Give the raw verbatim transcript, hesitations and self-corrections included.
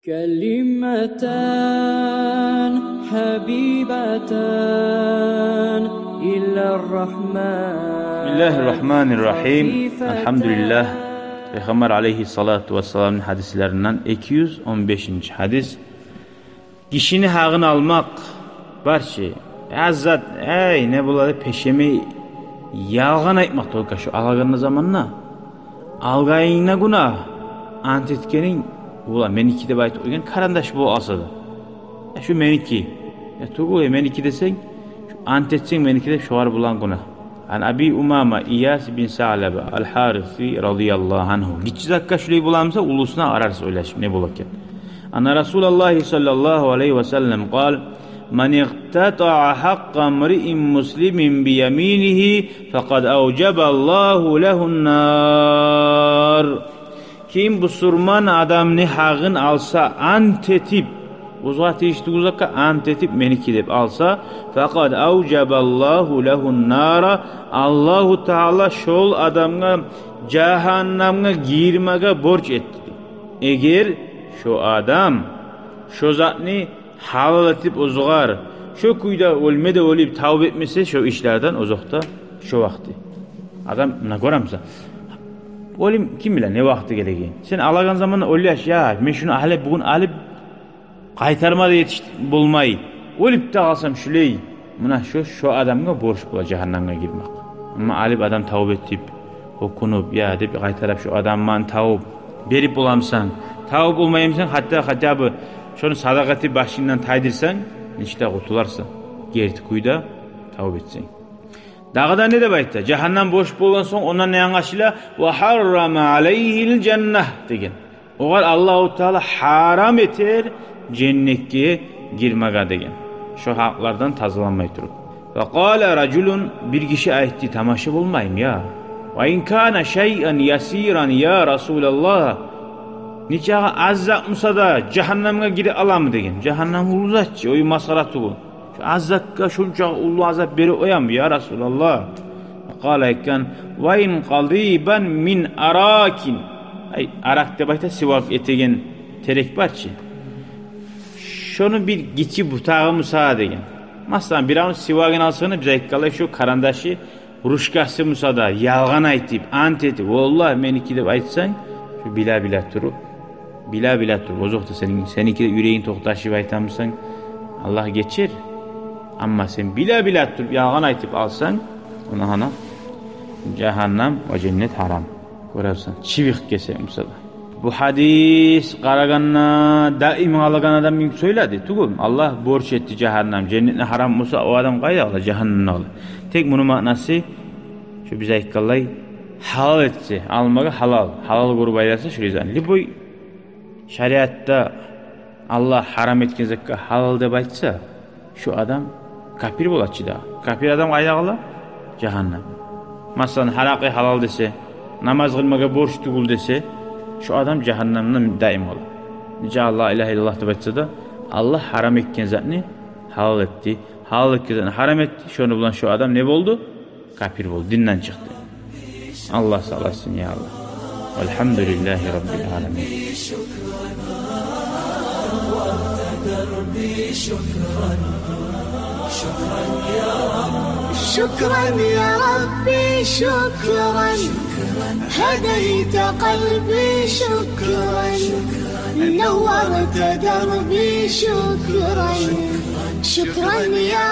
كلمتان حبيبتان إلى الرحمن. بسم الله الرحمن الرحيم. الحمد لله. Пайхаммар алейгьиссалату вассаламны гьадислеринден эки юз он бешинчи гьадис. Гишини гьагъын алмакъ бар чы. Аз зат, эй, не бола деп пешемей ялгъан айтмакъ, только шо алагъан заманда. Алгъанына гюнагь, ант этгенинг, ула, меники деп айтып къойгъан къарандаш болуп къалса да. Э, шу меники. Э, тюгюл, э, меники десенг, шу ант этсенг меники деп, шогъар булан гюнагь. عن أبي أمامة إياس بن ثعلبة الحارثي رضي الله عنه. Гиччи затгъа шулай боламыса, уллусуна къарарсыз ойлашып, не бола экен. أن رسول الله صلى الله عليه وسلم قال: من اقتطع حق امرئ مسلم بيمينه فقد أوجب الله له النار. Ким бусурман адамны гьагъын алса, ант этип, оьзюне тийишли тюгюл затгъа ант этип, меники деп алса, فقد أوجب الله له النار, Аллагьу Таала шол адамгъа жагьаннамгъа гирмеге борч этди. Эгер шо адам шо затны гьалал этип оьзюгъар, шо кюйде оьлме де оьлюп, тавба этмесе шо ишлерден, озокъда, шо вакъти. Адам, муна гёремисен, оьлюм ким биле не вакъти гелеген. Сен алагъан заманда ойлаш, я, мен шуну гьали бугюн алып, къайтарма да етиш болмай, оьлюп де къалсам шулай. Муна шо, шо адамгъа борч бола жагьаннамгъа гирмек. Амма алып адам тавба этип, гьёкюнюп, я деп къайтарып шо адамдан тавуп берип боламысан, тавуп болмаймысан, гьатта, хотя бы шону садакъа этип башынгдан тайдырсанг, нечик де къутуларсан. Герти кюйде тавуп этсенг. Дагъы да не деп айтды? Жагьаннам борч болгъан сонг, ондан не англашыла? وحرم عليه الجنة деген. Огъар Аллагьу Таала гьарам этер женнетге гирмеге деген. Шо гьакълардан тазаланмай туруп. وقال رجل, бир гиши айтды, тамаша болмаймы, я. وإن كان شيئا يسيرا يا رسول الله. Нечакъы аз зат буса да жагьаннамгъа гире аламы деген. Жагьаннам уллу зат чы, о масхара тюгюл. Шо аз затгъа шунча уллу азап бере къоямы, я Расулаллагь? Къала, айтгъан: وإن قضيبا من أراك. Ай, аракъ деп айта, сивак этеген терек бар чы. Шону бир гиччи бутагъы буса деген. Масала, биревню сивагын алсагъыз, биз айтгъанлай, шо къарандашы, ручкасы буса да, ялгъан айтып, ант этип, валлагь, меники деп айтсанг, шо биле-биле туруп, биле-биле туруп, озокъда, сени, сеники де юрегинг токъташып айтамысан, Аллагь гечер. Амма сен биле-биле туруп ялгъан айтып алсанг, онда гьана жагьаннам ва женнет гьарам. Гёресен, чыбыкъ гесенг буса да. Бу гьадис къарагъанда даим къалагъан адам йимик сёйледи. Тюгюл, Аллагь борч этди жагьаннам, женнетни гьарам буса, о адам къайда къала, жагьаннамда къала. Тек муну маънасы, шо биз айтгъанлай, гьалал этсе, алмагъа гьалал, гьалал гёрюп айласа шо ризаны. Любой шариатда Аллагь гьарам этген затгъа гьалал деп айтса, шо адам капир бола чы дагъы. Капир адам къайда къала? Жагьаннам. Масала, гьаракъы гьалал десе, намаз къылмагъа борч тюгюл десе, шо адам жагьаннамда даим къала. Нече Аллагь, илагьа иллаллагь деп айтса да, Аллагь гьарам этген затны гьалал этди, гьалал этген затны гьарам этди, шону булан шо адам не болду? Капир болду, динден чыкъды. Аллагь сакъласын, я Аллагь. والحمد لله رب العالمين. شكرا يا ربي، شكرا. هديت قلبي، شكرا. نورت دربي، شكرا. شكرا يا